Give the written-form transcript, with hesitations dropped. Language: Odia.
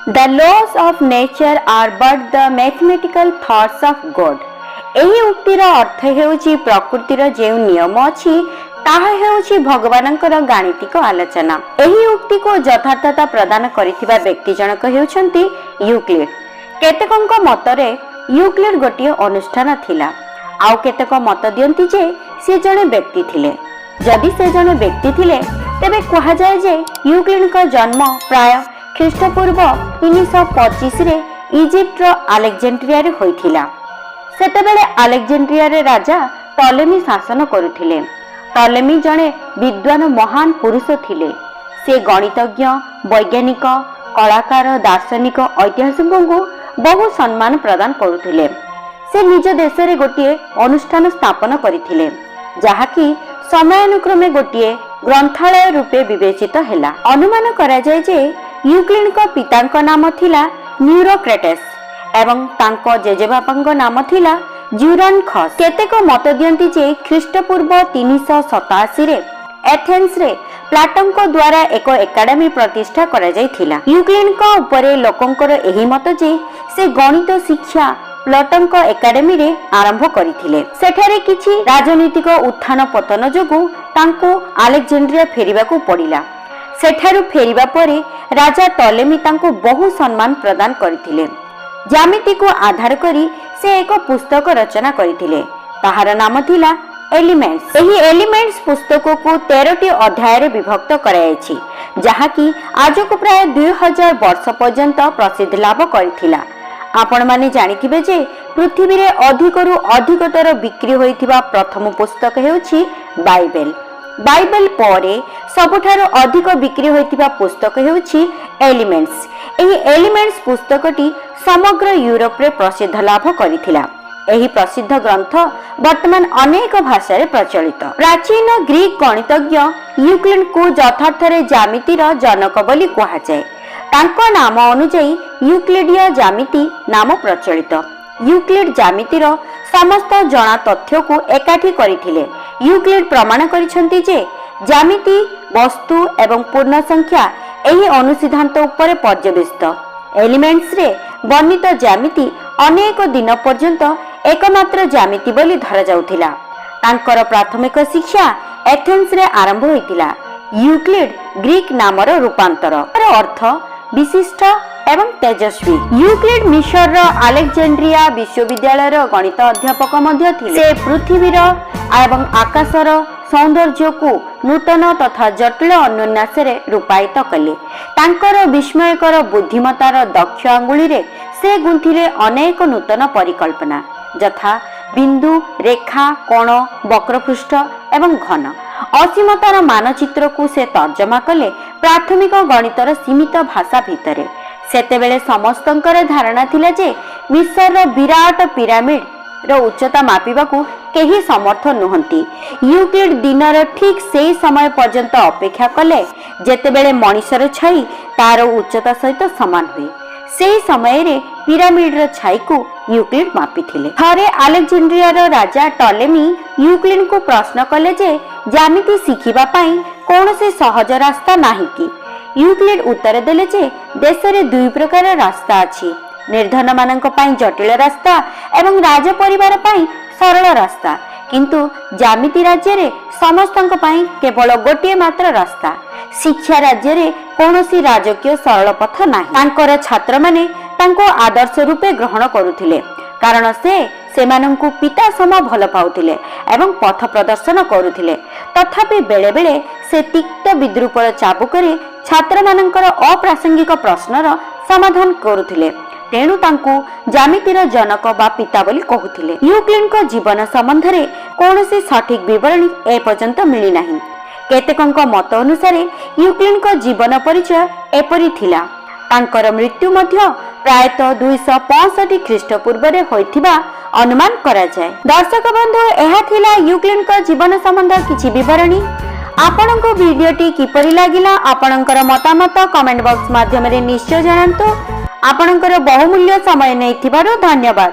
The laws of nature are but the mathematical thoughts of God. ଏହି ଉକ୍ତିର ଅର୍ଥ ହେଉଛି, ପ୍ରକୃତିର ଯେଉଁ ନିୟମ ଅଛି, ତାହା ହେଉଛି ଭଗବାନଙ୍କର ଗାଣିତିକ ଆଲୋଚନା। ଏହି ଉକ୍ତିକୁ ଯଥାର୍ଥତା ପ୍ରଦାନ କରିଥିବା ବ୍ୟକ୍ତି ଜଣକ ହେଉଛନ୍ତି ୟୁକ୍ଲିଡ। କେତେକଙ୍କ ମତରେ ୟୁକ୍ଲିଡ ଗୋଟିଏ ଅନୁଷ୍ଠାନ ଥିଲା, ଆଉ କେତେକ ମତ ଦିଅନ୍ତି ଯେ ସେ ଜଣେ ବ୍ୟକ୍ତି ଥିଲେ। ଯଦି ସେ ଜଣେ ବ୍ୟକ୍ତି ଥିଲେ, ତେବେ କୁହାଯାଏ ଯେ ୟୁକ୍ଲିଡଙ୍କ ଜନ୍ମ ପ୍ରାୟ ଖ୍ରୀଷ୍ଟପୂର୍ବ 325ରେ ଇଜିପ୍ଟର ଆଲେକ୍ଜାଣ୍ଡ୍ରିଆରେ ହୋଇଥିଲା। ସେତେବେଳେ ଆଲେକ୍ଜାଣ୍ଡ୍ରିଆରେ ରାଜା ଟଲେମି ଶାସନ କରୁଥିଲେ। ଟଲେମି ଜଣେ ବିଦ୍ୱାନ ମହାନ ପୁରୁଷ ଥିଲେ। ସେ ଗଣିତଜ୍ଞ, ବୈଜ୍ଞାନିକ, କଳାକାର, ଦାର୍ଶନିକ, ଐତିହାସିକଙ୍କୁ ବହୁ ସମ୍ମାନ ପ୍ରଦାନ କରୁଥିଲେ। ସେ ନିଜ ଦେଶରେ ଗୋଟିଏ ଅନୁଷ୍ଠାନ ସ୍ଥାପନ କରିଥିଲେ, ଯାହାକି ସମୟାନୁକ୍ରମେ ଗୋଟିଏ ଗ୍ରନ୍ଥାଳୟ ରୂପେ ବିବେଚିତ ହେଲା। ଅନୁମାନ କରାଯାଏ ଯେ ୟୁକ୍ଲିଡଙ୍କ ପିତାଙ୍କ ନାମ ଥିଲା ନ୍ୟୁରୋକ୍ରେଟେସ୍ ଏବଂ ତାଙ୍କ ଜେଜେବାପାଙ୍କ ନାମ ଥିଲା ଜୁରନଖସ୍। କେତେକ ମତ ଦିଅନ୍ତି ଯେ ଖ୍ରୀଷ୍ଟପୂର୍ବ 387ରେ ଏଥେନ୍ସରେ ପ୍ଲାଟୋଙ୍କ ଦ୍ୱାରା ଏକ ଏକାଡେମୀ ପ୍ରତିଷ୍ଠା କରାଯାଇଥିଲା। ୟୁକ୍ଲିଡଙ୍କ ଉପରେ ଲୋକଙ୍କର ଏହି ମତ ଯେ ସେ ଗଣିତ ଶିକ୍ଷା ପ୍ଲାଟୋଙ୍କ ଏକାଡେମୀରେ ଆରମ୍ଭ କରିଥିଲେ। ସେଠାରେ କିଛି ରାଜନୈତିକ ଉତ୍ଥାନ ପତନ ଯୋଗୁଁ ତାଙ୍କୁ ଆଲେକ୍ଜାଣ୍ଡ୍ରିଆ ଫେରିବାକୁ ପଡ଼ିଲା। ସେଠାରୁ ଫେରିବା ପରେ ରାଜା ଟଲେମି ତାଙ୍କୁ ବହୁ ସମ୍ମାନ ପ୍ରଦାନ କରିଥିଲେ। ଜ୍ୟାମିତିକୁ ଆଧାର କରି ସେ ଏକ ପୁସ୍ତକ ରଚନା କରିଥିଲେ। ତାହାର ନାମ ଥିଲା ଏଲିମେଣ୍ଟସ। ଏହି ଏଲିମେଣ୍ଟସ ପୁସ୍ତକକୁ 13ଟି ଅଧ୍ୟାୟରେ ବିଭକ୍ତ କରାଯାଇଛି, ଯାହାକି ଆଜକୁ ପ୍ରାୟ 2000 ବର୍ଷ ପର୍ଯ୍ୟନ୍ତ ପ୍ରସିଦ୍ଧି ଲାଭ କରିଥିଲା। ଆପଣମାନେ ଜାଣିଥିବେ ଯେ ପୃଥିବୀରେ ଅଧିକରୁ ଅଧିକତର ବିକ୍ରି ହୋଇଥିବା ପ୍ରଥମ ପୁସ୍ତକ ହେଉଛି ବାଇବେଲ। ବାଇବେଲ ପରେ ସବୁଠାରୁ ଅଧିକ ବିକ୍ରି ହୋଇଥିବା ପୁସ୍ତକ ହେଉଛି ଏଲିମେଣ୍ଟସ। ଏହି ଏଲିମେଣ୍ଟସ ପୁସ୍ତକଟି ସମଗ୍ର ୟୁରୋପରେ ପ୍ରସିଦ୍ଧ ଲାଭ କରିଥିଲା। ଏହି ପ୍ରସିଦ୍ଧ ଗ୍ରନ୍ଥ ବର୍ତ୍ତମାନ ଅନେକ ଭାଷାରେ ପ୍ରଚଳିତ। ପ୍ରାଚୀନ ଗ୍ରୀକ ଗଣିତଜ୍ଞ ୟୁକ୍ଲିଡଙ୍କୁ ଯଥାର୍ଥରେ ଜ୍ୟାମିତିର ଜନକ ବୋଲି କୁହାଯାଏ। ତାଙ୍କ ନାମ ଅନୁଯାୟୀ ୟୁକ୍ଲିଡୀୟ ଜ୍ୟାମିତି ନାମ ପ୍ରଚଳିତ। ୟୁକ୍ଲିଡ ଜ୍ୟାମିତିର ସମସ୍ତ ଜଣା ତଥ୍ୟକୁ ଏକାଠି କରିଥିଲେ। ୟୁକ୍ଲିଡ ପ୍ରମାଣ କରିଛନ୍ତି ଯେ ଜ୍ୟାମିତି, ବସ୍ତୁ ଏବଂ ପୂର୍ଣ୍ଣ ସଂଖ୍ୟା ଏହି ଅନୁସିଦ୍ଧାନ୍ତ ଉପରେ ପର୍ଯ୍ୟବସିତ। ଏଲିମେଣ୍ଟସରେ ବର୍ଣ୍ଣିତ ଜ୍ୟାମିତି ଅନେକ ଦିନ ପର୍ଯ୍ୟନ୍ତ ଏକମାତ୍ର ଜ୍ୟାମିତି ବୋଲି ଧରାଯାଉଥିଲା। ତାଙ୍କର ପ୍ରାଥମିକ ଶିକ୍ଷା ଏଥେନ୍ସରେ ଆରମ୍ଭ ହୋଇଥିଲା। ୟୁକ୍ଲିଡ ଗ୍ରୀକ ନାମର ରୂପାନ୍ତର, ଏହାର ଅର୍ଥ ବିଶିଷ୍ଟ ଏବଂ ତେଜସ୍ୱୀ। ୟୁକ୍ଲିଡ ମିଶରର ଆଲେକ୍ଜାଣ୍ଡ୍ରିଆ ବିଶ୍ୱବିଦ୍ୟାଳୟର ଗଣିତ ଅଧ୍ୟାପକ ମଧ୍ୟ ଥିଲେ। ସେ ପୃଥିବୀର ଏବଂ ଆକାଶର ସୌନ୍ଦର୍ଯ୍ୟକୁ ନୂତନ ତଥା ଜଟିଳ ଅନ୍ୟନ୍ୟାସରେ ରୂପାୟିତ କଲେ। ତାଙ୍କର ବିସ୍ମୟକର ବୁଦ୍ଧିମତାର ଦକ୍ଷ ଆଙ୍ଗୁଳିରେ ସେ ଗୁନ୍ଥିଲେ ଅନେକ ନୂତନ ପରିକଳ୍ପନା, ଯଥା ବିନ୍ଦୁ, ରେଖା, କୋଣ, ବକ୍ରପୃଷ୍ଠ ଏବଂ ଘନ। ଅସୀମତାର ମାନଚିତ୍ରକୁ ସେ ତର୍ଜମା କଲେ ପ୍ରାଥମିକ ଗଣିତର ସୀମିତ ଭାଷା ଭିତରେ। ସେତେବେଳେ ସମସ୍ତଙ୍କର ଧାରଣା ଥିଲା ଯେ ମିଶରର ବିରାଟ ପିରାମିଡ ର ଉଚ୍ଚତା ମାପିବାକୁ କେହି ସମର୍ଥ ନୁହନ୍ତି। ୟୁକ୍ଲିଡ ଦିନର ଠିକ୍ ସେଇ ସମୟ ପର୍ଯ୍ୟନ୍ତ ଅପେକ୍ଷା କଲେ, ଯେତେବେଳେ ମଣିଷର ଛାଇ ତାର ଉଚ୍ଚତା ସହିତ ସମାନ ହୁଏ। ସେହି ସମୟରେ ପିରାମିଡର ଛାଇକୁ ୟୁକ୍ଲିଡ ମାପିଥିଲେ। ଥରେ ଆଲେକ୍ଜାଣ୍ଡ୍ରିଆର ରାଜା ଟଲେମି ୟୁକ୍ଲିଡଙ୍କୁ ପ୍ରଶ୍ନ କଲେ ଯେ ଜ୍ୟାମିତି ଶିଖିବା ପାଇଁ କୌଣସି ସହଜ ରାସ୍ତା ନାହିଁ କି? ୟୁକ୍ଲିଡ ଉତ୍ତର ଦେଲେ ଯେ ଦେଶରେ ଦୁଇ ପ୍ରକାର ରାସ୍ତା ଅଛି: ନିର୍ଦ୍ଧନମାନଙ୍କ ପାଇଁ ଜଟିଳ ରାସ୍ତା ଏବଂ ରାଜ ପରିବାର ପାଇଁ ସରଳ ରାସ୍ତା। କିନ୍ତୁ ଜ୍ୟାମିତି ରାଜ୍ୟରେ ସମସ୍ତଙ୍କ ପାଇଁ କେବଳ ଗୋଟିଏ ମାତ୍ର ରାସ୍ତା। ଶିକ୍ଷା ରାଜ୍ୟରେ କୌଣସି ରାଜକୀୟ ସରଳ ପଥ ନାହିଁ। ତାଙ୍କର ଛାତ୍ରମାନେ ତାଙ୍କୁ ଆଦର୍ଶ ରୂପେ ଗ୍ରହଣ କରୁଥିଲେ, କାରଣ ସେ ସେମାନଙ୍କୁ ପିତା ସମ ଭଲ ପାଉଥିଲେ ଏବଂ ପଥ ପ୍ରଦର୍ଶନ କରୁଥିଲେ। ତଥାପି ବେଳେ ବେଳେ ସେ ତିକ୍ତ ବିଦ୍ରୂପର ଚାବୁକରେ ଛାତ୍ରମାନଙ୍କର ଅପ୍ରାସଙ୍ଗିକ ପ୍ରଶ୍ନର ସମାଧାନ କରୁଥିଲେ। ତେଣୁ ତାଙ୍କୁ ଜ୍ୟାମିତିର ଜନକ ବା ପିତା ବୋଲି କହୁଥିଲେ। ୟୁକ୍ଲିଡଙ୍କ ଜୀବନ ସମ୍ବନ୍ଧରେ କୌଣସି ସଠିକ ବିବରଣୀ ଏପର୍ଯ୍ୟନ୍ତ ମିଳିନାହିଁ। କେତେକଙ୍କ ମତ ଅନୁସାରେ ୟୁକ୍ଲିଡଙ୍କ ଜୀବନ ପରିଚୟ ଏପରି ଥିଲା। ତାଙ୍କର ମୃତ୍ୟୁ ମଧ୍ୟ ପ୍ରାୟତଃ 265 ଖ୍ରୀଷ୍ଟପୂର୍ବରେ ହୋଇଥିବା ଅନୁମାନ କରାଯାଏ। ଦର୍ଶକ ବନ୍ଧୁ, ଏହା ଥିଲା ୟୁକ୍ଲିଡଙ୍କ ଜୀବନ ସମ୍ବନ୍ଧ କିଛି ବିବରଣୀ। ଆପଣଙ୍କୁ ଭିଡ଼ିଓଟି କିପରି ଲାଗିଲା, ଆପଣଙ୍କର ମତାମତ କମେଣ୍ଟ ବକ୍ସ ମାଧ୍ୟମରେ ନିଶ୍ଚୟ ଜଣାନ୍ତୁ। ଆପଣଙ୍କର ବହୁମୂଲ୍ୟ ସମୟ ନେଇଥିବାରୁ ଧନ୍ୟବାଦ।